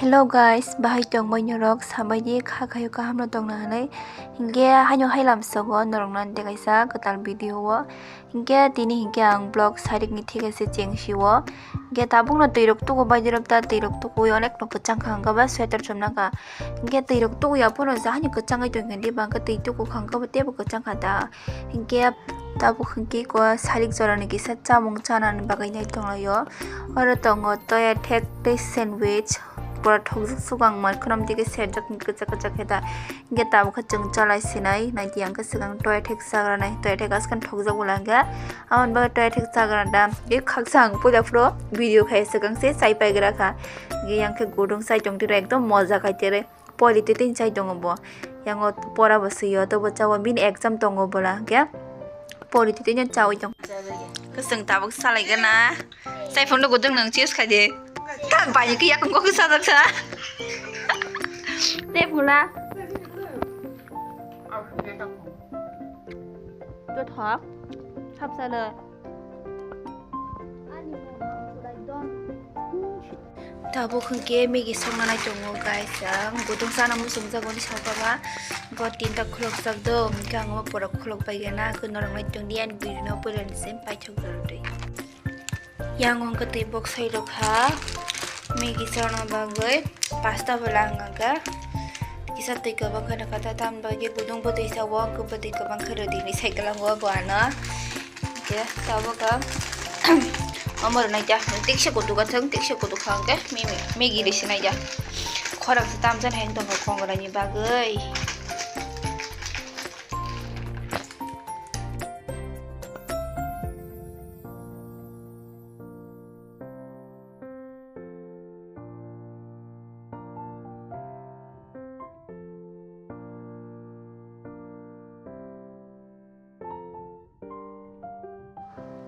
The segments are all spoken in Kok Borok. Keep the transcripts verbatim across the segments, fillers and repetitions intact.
Hello guys, bahai tongbai norok, sabaidi kha khayo kaham no tongna hinwi. Hinkhe haino hai lamsogo norokno tei kaisa kwtal video o. Hinkhe tini hinkhe ang vlog sarikni thik ase chengsi o. Hinkhe tabukno twi rok tuku baidi rok ta twi rok tuku onek no kwchang kha, hinkhe ba sweater chomna kha. Hinkhe twi rok tuku ya phano ja haino kwchang ai tongkha, diba hinkhe twi tuku kha, hinkhe bo teibo kwchang kha da. Hinkhe tabuk hinkhe ko salik jorani kisa chamung chanani bagwi nai tonglaio. Oro tongo toya thek tei sandwich. Pura thokjak sugo ang mai khwnam digi serjak kwchak kwchak khe da. Hinkhe tabuk khe chwng chalai sinai naidi ang khe swkang toya thek chagra nai, toya thek aswkang thokjak bwla hinkhe. Aboni bagwi toya thek chagra da. Tei khaksa ang puila phuru video khai swkang se chai paigra kha. Hinkhe yang khe gudung chai tong tiro ekdom moja khai tere. Pori twi tini chai tongo bo. Yango pora bo swi o, tobo chao bini exam tongo bola hinkhe. Pori twi tini chaui tong. Kwchwng tabuk salai gana. Chai phone rok gudung nang choose khai di. Ta bai khe yakung kok sajak sa. Te pula. Jothok. Sap sale. Tabuk hinkhe Maggi songna nai tongo guys, ang gudung chana muchungjago ni saka ba, bo tinta khulokjak do, hinkhe ang o pura khulok bai gana, norok nai tongdi ani video no puila ni sem paithak rw twi. Yang hinkhe twi boksai rok kha, Maggi chana bagwi pasta bo lang aga, kisa twi kwbang khe rwkha ta, tamni bagwi gudung bwtwi sa o, hinkhe bwtwi kwbang khe rw di hinwi sai kwlango bo ano. Hinkhe tabuk ang omo rwnai ta, tiksa kutuk athwng, tiksa kutuk kha hinkhe Maggi risi nai ta. Khorang se tamjani hai tongkha kongrai ni bagwi.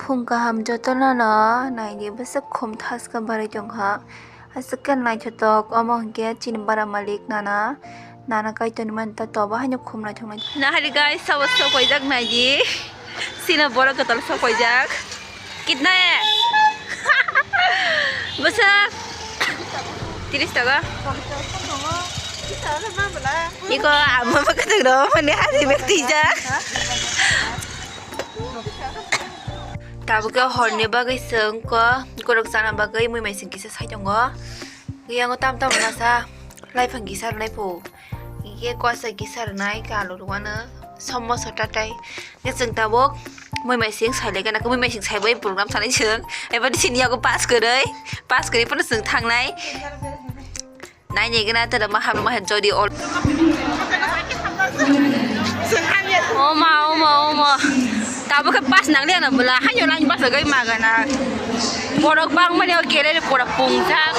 Phung kaham jotono no naidi bwswk khum thaska barwi tongkha. Aswk khe naithotok, omo hinkhe chini bara malik nana, nana kaitor ni manta tobo haino khum naithok naithok. Nahari guys, sabo sok paijak naidi. Sina borok kwtal sok paijak. Kitna hai? Bwswk? Tiris taka. Iko ama bwkha tong rw mani hari bag twijak. Tabuk khe horni bagwi chwng kok, borok chana bagwi mui maising kisa sai tongo. Yango tam tam masa laifang kisa rwnai pho. Hinkhe kosa kisa rwnai khe alu rwano somoso tatai. Khe chwng tabuk mui maising sai lai gana, mui maising sai bai program sanai chwng. Eba sini yago pass kwrwi, pass kwrwi phano chwng thangnai. Naini gana tere ma hamno ma jodi ol. Oma, oma, oma. Tabuk khe pass nang liya na bwla, haino line pass agwi magana. Borok bangmani o gere pura pungjak.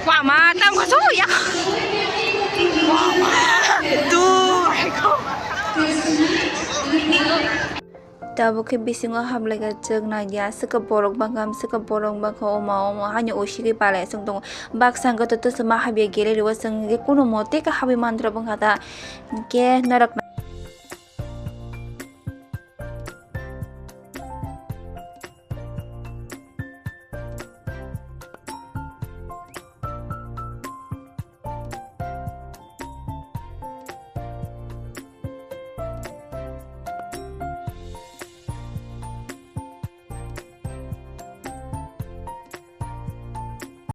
Mama, tang ko so ya. Tu. Tabuk khe bisingo hamlaika chwk naiya, aswk khe borok bangkha, aswk khe borok bangkha, oma, oma, haino oisigwi palai aswk tongo. Baksa hwnkhe to twswk ma habya gelerio, chwng hwnkhe kunumo tei khe habwi mantra bwkha ta. Hinkhe norok